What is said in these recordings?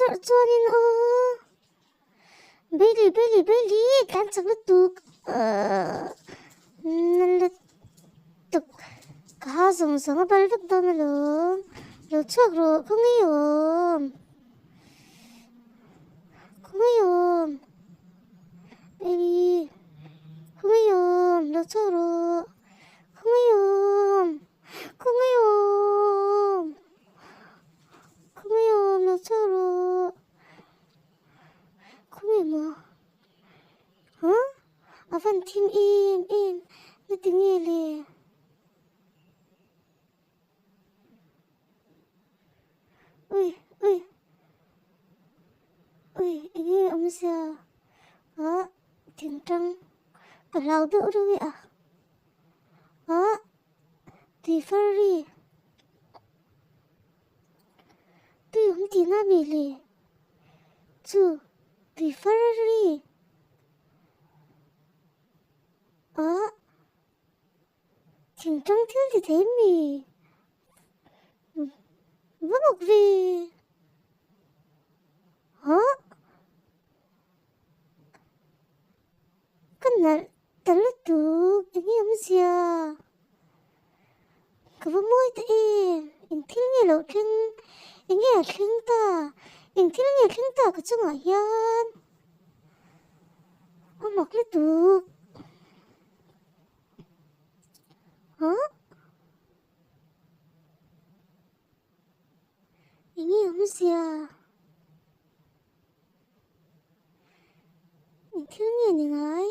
chawrh chuanin aw Bailey Bailey Bailey tlan chak lutuk ahh na lutuk ka ha zawng zawng a bal vek dawn alawm lo chhuak rawh khawngaih awm khawngaih awm Bailey khawngaih awm lo chhuak rawh khawngaih awm khawngaih awm khawngaih awm lo chhuak rawh. Khawnge maw? Huh? A van thim em em na ti nge le? Ui ui ui eng nge awmzia? Huh? Thingtang ka hlau deuh reuh e a. Huh? Tui far ri. Tui awm tihna mi le? Chu tui far ri ah thingtang thil ti thei mi va bawk ve ah ka nalh ta lutuk eng nge awmzia ka va mawi ta em eng thil nge lo thleng eng nge a thleng ta eng thil nge a thleng ta ka chungah hian a mak lutuk huh eng nge awmzia. Eng thil nge ni ngai?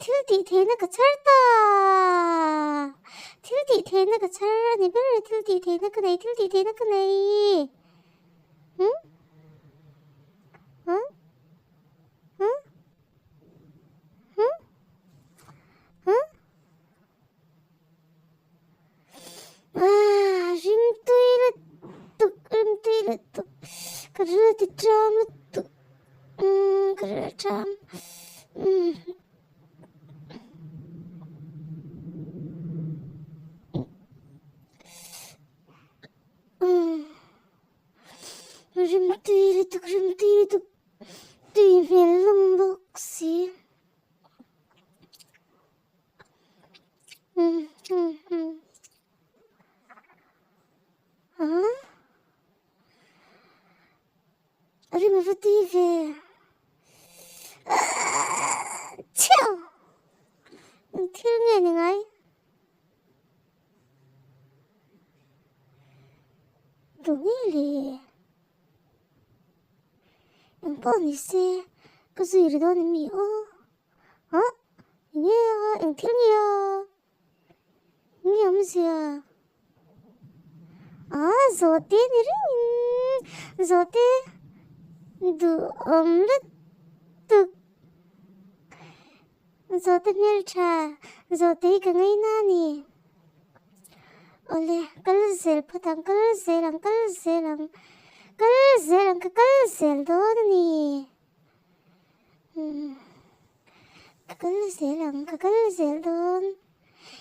Thil tih theihna ka chhar ta! Thil tih theihna ka chhar a ni ber e, thil tih theihna ka nei, thil tih theihna ka nei! Huh? Huh? Huh? Huh? Huh? Ah, rim tui lutuk, rim tui lutuk, ka ril ti ṭam lutuk, umm ka ril a ṭam, umm. Umm, rim tui lutuk, rim tui lutuk, tui hmel lawm bawk si. A rim va tui ve. Chhiau! Eng thil nge ni ngai? Duh nge le? Eng pawh ni se ka zui ri dawn em ni aw? Huh? Enge a? Eng thil nge a? Nge awmzia? Ah, zawhte ni rengin zawhte duhawm lutuk. Zawhte hmeltha, zawhte hi ka ngaina a ni. Awle, kal zel phawt ang, kal zel ang, kal zel ang, kal zel ang, ka kal zel dawn a ni. Ka kal zel ang, ka kal zel dawn.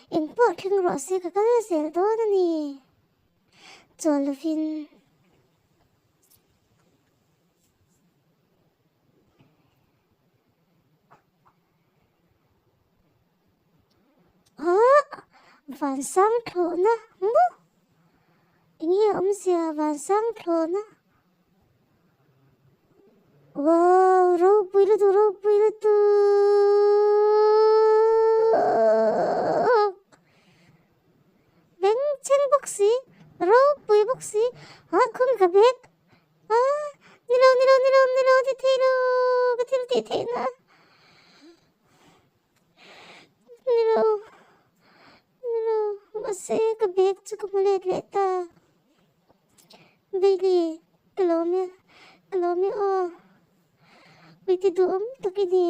Eng pawh thleng rawh se ka kal zel dawn a ni. Chawl lovin. Ah, vansang thlawhna maw? Enge awmzia vansang thlawhna? Wow, ropui lutuk, ropui lutuk. Beng chheng bawk si, ropui bawk si. Ha, khawng ka bek. Ha, nilo, nilo, nilo, nilo, ti thei lo, ka thil tih theih na. Nilo, nilo, mahse ka bag chu ka hmu let leh ta. Bailey, ka lawm e, ka lawm e aw. Uite duhawm tak i ni.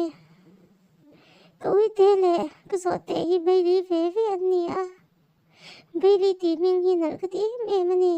Ka uite leh ka zawh teh hi Bailey ve ve an ni a. Bailey tih hming hi nalh ka ti em em a ni.